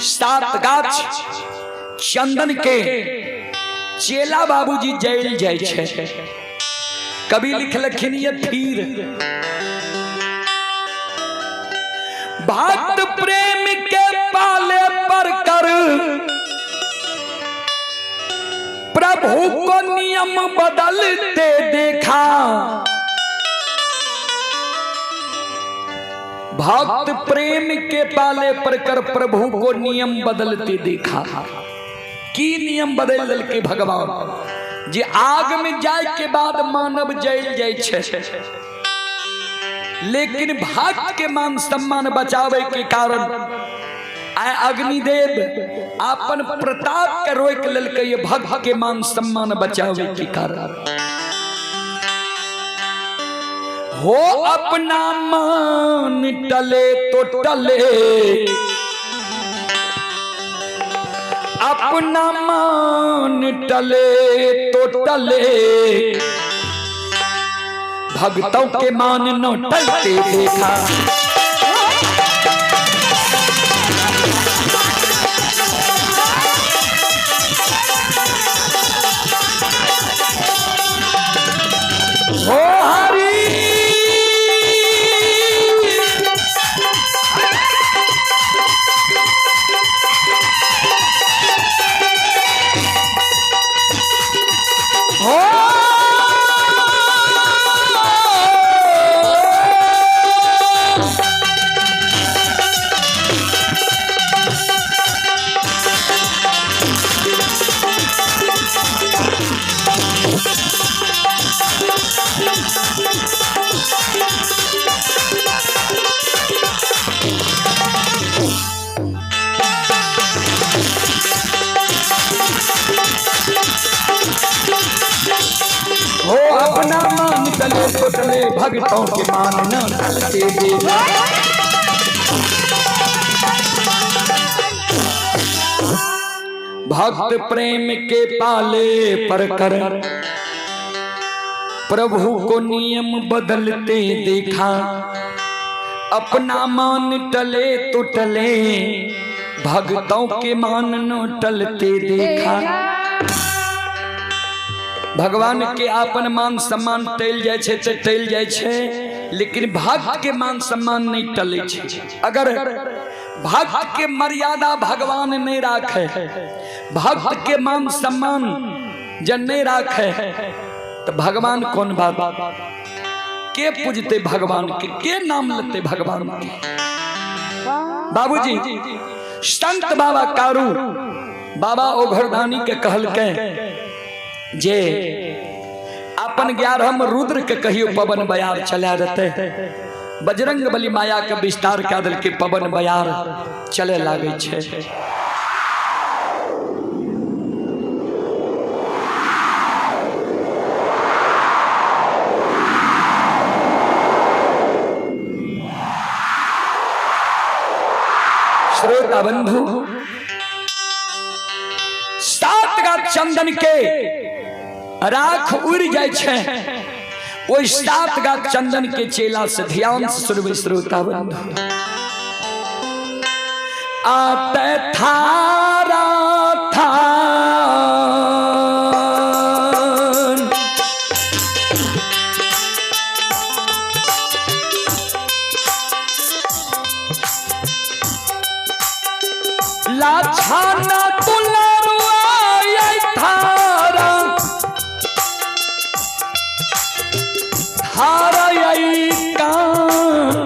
सात गाछ चंदन के चेला बाबूजी जल जाइ छै। कवि लिखलखिन ये फिर भक्त प्रेम के पाले पर कर प्रभु को नियम बदलते देखा। भक्त प्रेम के पाले पर कर प्रभु को नियम बदलते देखा। की नियम बदल देलकै भगवान? जे आग में जाय के बाद मानव जल जाय छै, लेकिन भक्त के मान सम्मान बचावे के कारण आय अग्निदेव अपन प्रताप के रोक लेलकै ये भक्त के मान सम्मान बचावे के कारण। हो अपना मान टले तो टले, अपना मान टले तो टले, भक्तों के मान न टलते देखा। हो हरि हो हो अपना मान चले तो चले, भक्तों के मान न टलते देखा। भक्त प्रेम के पाले पर कर प्रभु को नियम बदलते देखा। अपना मान टले तो टले, भक्तों के मान न टलते देखा। भगवान के अपन मान सम्मान टल जाय छै तऽ टल जाय छै, लेकिन भक्त के मान सम्मान नहीं टले छै। अगर भक्त के मर्यादा भगवान नहीं राखे, भक्त के मान सम्मान जब नहीं राखे, तो भगवान कौन बात के पूजते, भगवान के नाम लेते भगवान के। बाबूजी संत बाबा कारू बाबा ओघरदानी के कहलकै जे अपन 11 रुद्र के कहियो पवन बयार चला देते। बजरंग बली माया के विस्तार कए देलकै, पवन बयार चले लागै छै। श्रोता बंधु, सात गाछ चंदन के राख उड़ जाय छै, ओहि सात गाछ चंदन के चेला से ध्यान से सुनबै श्रोता बंधु। आते थारा थान लाछाना दुलारुआ थारा थारा आई कान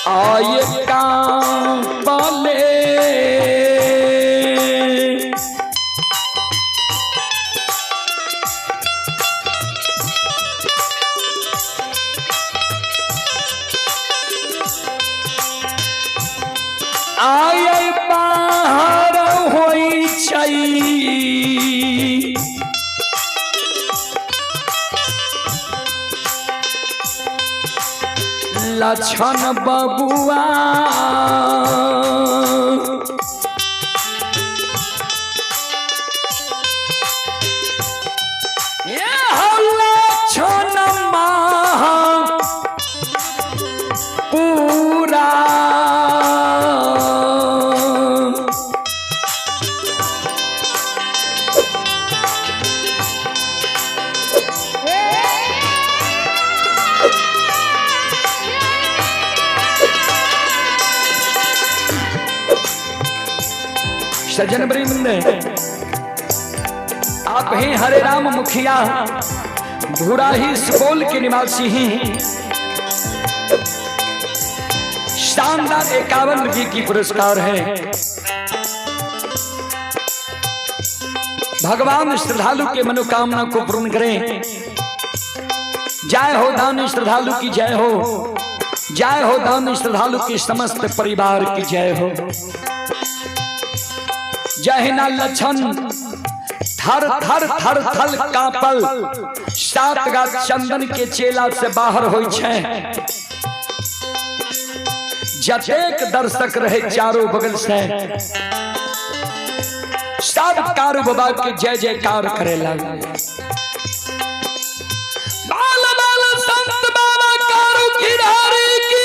आय कान पाले। आय बाहर होई छै लक्षण बबुआ, ये हो लक्षण महा सजन वृंद, आप हैं हरे राम मुखिया, घुराही सुपौल के निवासी हैं। शानदार 51 रुपये की पुरस्कार है। भगवान श्रद्धालु के मनोकामना को पूर्ण करें। जय हो दानी श्रद्धालु की जय हो, जय हो दानी श्रद्धालु की समस्त परिवार की जय हो। जय ना लक्षण थर थर थर थल कापल, सात गाछ चंदन के चेला से बाहर होई छे। जतेक दर्शक रहे चारों बगल से, सब कारू बाबा के जय जयकार करे लगे। बाल बाल संत बाबा कारू किरारी की।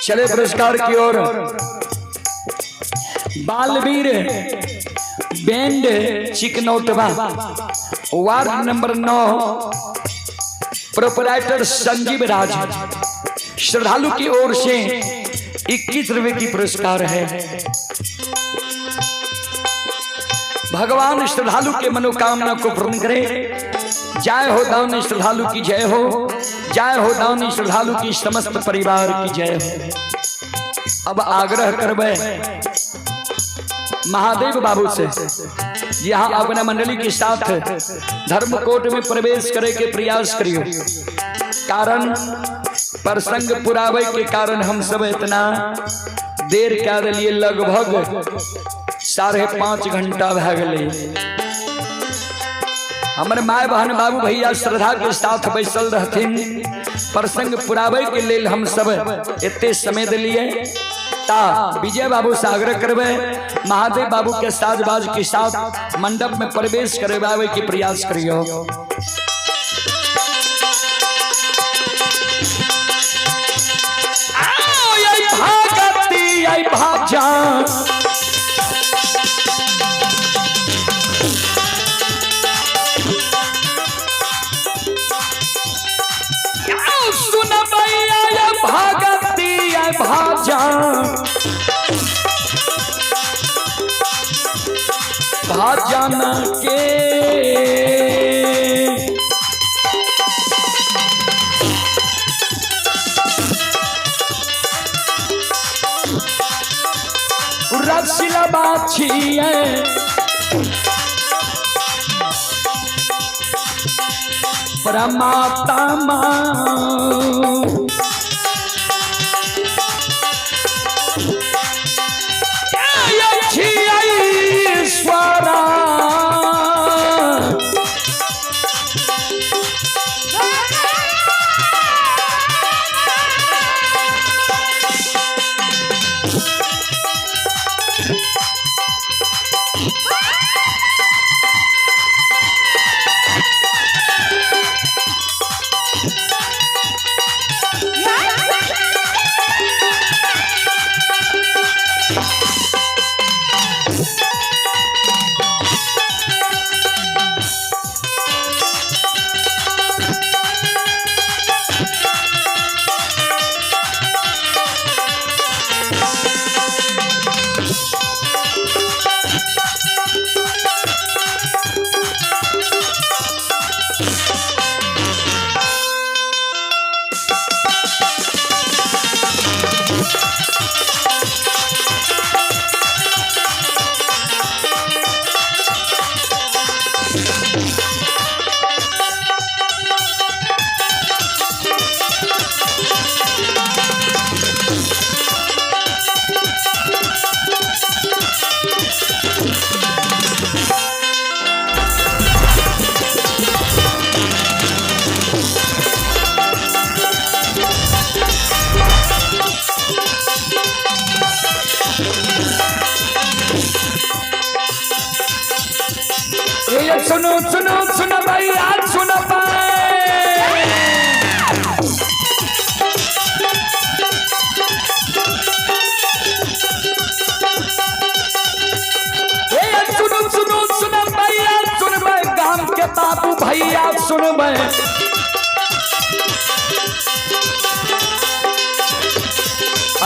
चले पुरस्कार की ओर। Balveer band Chiknautwa, ward number 9, proprietor Sanjeev Raj, श्रद्धालु की ओर से 21 रुपए की पुरस्कार है। भगवान श्रद्धालु के मनोकामना को पूर्ण करे। जय हो दानी श्रद्धालु की जय हो, जय हो दानी श्रद्धालु की समस्त परिवार की जय हो। अब आग्रह करबे महादेव बाबू से, यहाँ अपना मंडली के साथ धर्मकोट में प्रवेश करे के प्रयास करियो। कारण प्रसंग पुरावे के कारण हम सब इतना देर क्या दिलिए, लगभग 5.5 घंटा भा गए। हमर my बहन बाबू भैया श्रद्धा के साथ बैसल रहथिन, प्रसंग पुरावे के लेल हम सब एते समय दिलिए। ता विजय बाबू से आग्रह करबे महादेव बाबू के साज बाज के साथ मंडप में प्रवेश करवावे के प्रयास करियो। भगती आई भाजा सुन भैया भगती आई भाजा भाजन के रसिला बाछिए परमात्मा ईश्वरा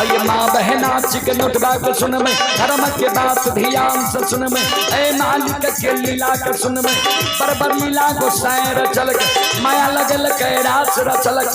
अये माँ बहना चिकन उठबा के सुनबै, धर्म के बात ध्यान से सुनबै, ए मालिक के लीला के सुनबै। बरबर लीला गोसाई रचलक, माया लगल कैरास रचलक।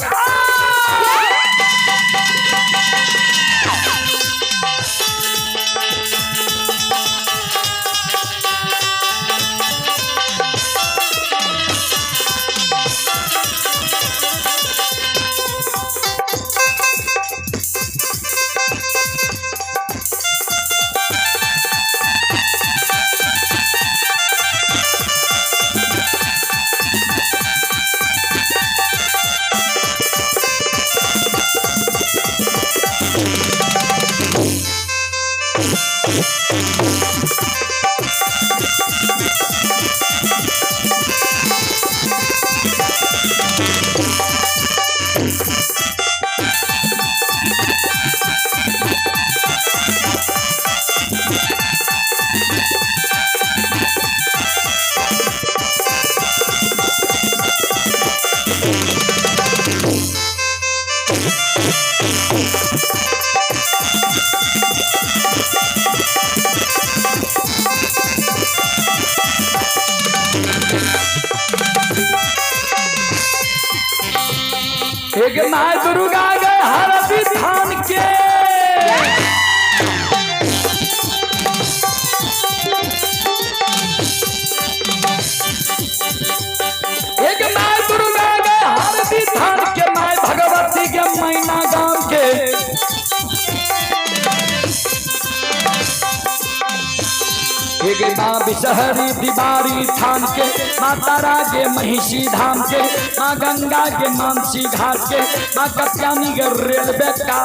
एक माँ दुर्गा गए हर विधान के, एक माँ दुर्गा गए हर विधान के, माँ भगवती के मैना गांव के। एक माँ बिसहरी दिवारी थान के, माँ तारा के महिषी धाम के, माँ गंगा के मानसी घाट के, माँ कत्यानी के रेलवे का।